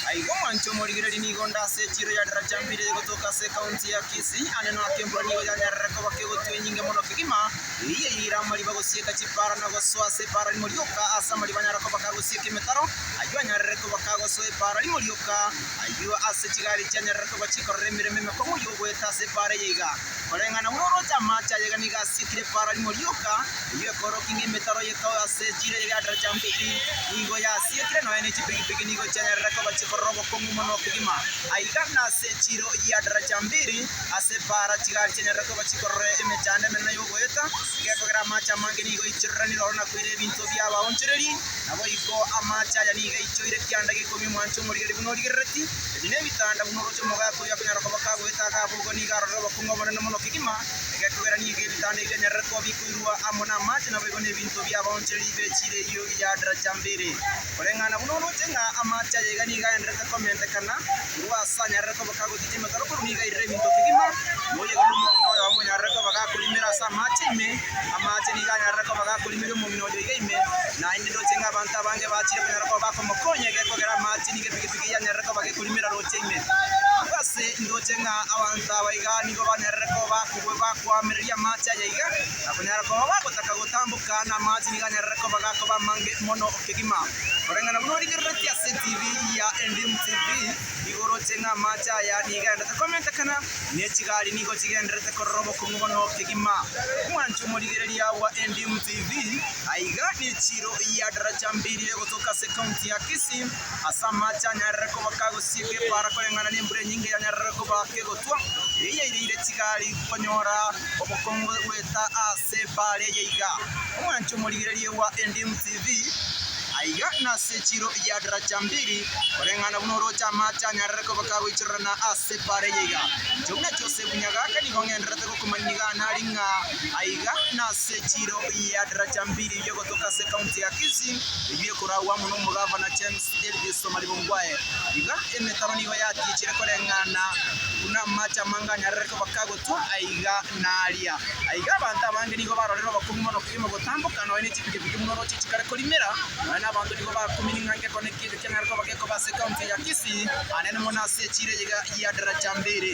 Aiga omwancho omorigereria nigo onde ase echiro ya Daraja Mbili egotoka ase ekaunti ya Kisii, ande noake embura nigo yanyarire koba kegotwa enyinge mono kegima, eyio eyeire amariba gosieka chipara na gosoa ase epaara rimo rioka ase amariba anyare koba kagosieka emetaro, ayio anyarire koba kagosoa epaara rimo rioka, ayio ase chigari chianyarire koba chikorora emeremo emekong'u y'ogoeta ase epaara eye iga. Koreng'ana buna oroche amache aye iga nigo asiekire epaara rimo rioka, eyio ekorokia ng'a emetaro y'ekao ase echiro eye ya Daraja Mbili nigo yasiekire nonya ne chipigipigi nigo chianyarire koba chikorora obokong'u mono kegima. Aiga nase echiro ya Daraja Mbili ase epaara chigari chianyarire koba chikorora emechando emenene y'ogoeta, gekogera amache amange nigo aichoreranire oro na koira ebinto bi'abaonchoreri. Naboigo amache aya nigo aichoire kianda gekomia omwancho omorigeri buna origerereti, ebi nebitanda buna oroche omogaka oyio akonyara koba kagoeta akabogo nigo arorire obokong'u obonene mono kegima, egekogera nigo ebitanda ebi bianyarire koba bikoirwa amo namache naboigo nebinto bi'abaonchoreri b'echiira eyio ya daraja mbere. Koreng'ana buna oroche ng'a amache aya iga nigo agendererete komentekana korwa ase anyarire koba kagoticha emetaro korwa nigo airire ebinto kegima, na oyo iga nomong'ina oyomo onyarire koba gakorimera ase amache ime, amache nigo anyarire koba gakorimeria omong'ina oyo iga ime, naende ndoche ng'a abanto abange bachire konyara koba bakomokonya egekogera amache nigo epigipigi yanyarire koba gekorimera roche ime. Abwo ase ndoche ng'a abanto aba iga nigo banyarire koba bakobua bakoamereria amache aya iga, na konyara koba bagotaka gotamboka, na amache nigo anyarire koba gakoba amange mono kegima. Koreng'ana buna origereretie ase TV ya Endimu TV, nigo oroche ng'a amache aya nigo agenderete komentekana, ne chigari nigo chigendererete korora obokong'u bono kegima. Omwancho omorigereria bwa Endimu TV, aiga nechiiro ya Daraja Mbili egotoka ase ekaunti ya Kisii, ase amache anyarire koba kagosieka epaara koreng'ana nembura enyinge yanyarire koba kegotwa, eyio yaireire chigari konyora obokong'u goeta ase epaara eye iga. Omwancho omorigereria bwa Endimu TV, Aiga nase echiro ya Daraja Mbili, koreng'ana buna oroche amache anyarire koba kagoichorerana ase epaara eye iga. Inche buna Joseph Nyagaka nigo ng'endererete gokomanya niga nari ng'a aiga nase echiro ya Daraja Mbili eyio egotoka ase ekaunti ya Kisii, eyio ekoragwa amo nomogavana James Elvis Omariba Ongwae. Iga emetaro nigo yatichire koreng'ana buna amache amange anyarire koba kagotwa aiga na aria. Aiga abanto abange nigo barorire obokong'u mono kegima gotamboka nonya ne chipigipigi buna oroche chikare korimera, nonya nabanto nigo bakumini ng'a ngekone ki ekio kiang'are koba gekoba ase ekaunti ya Kisii, anene mono ase echiro eye ya Daraja Mbili.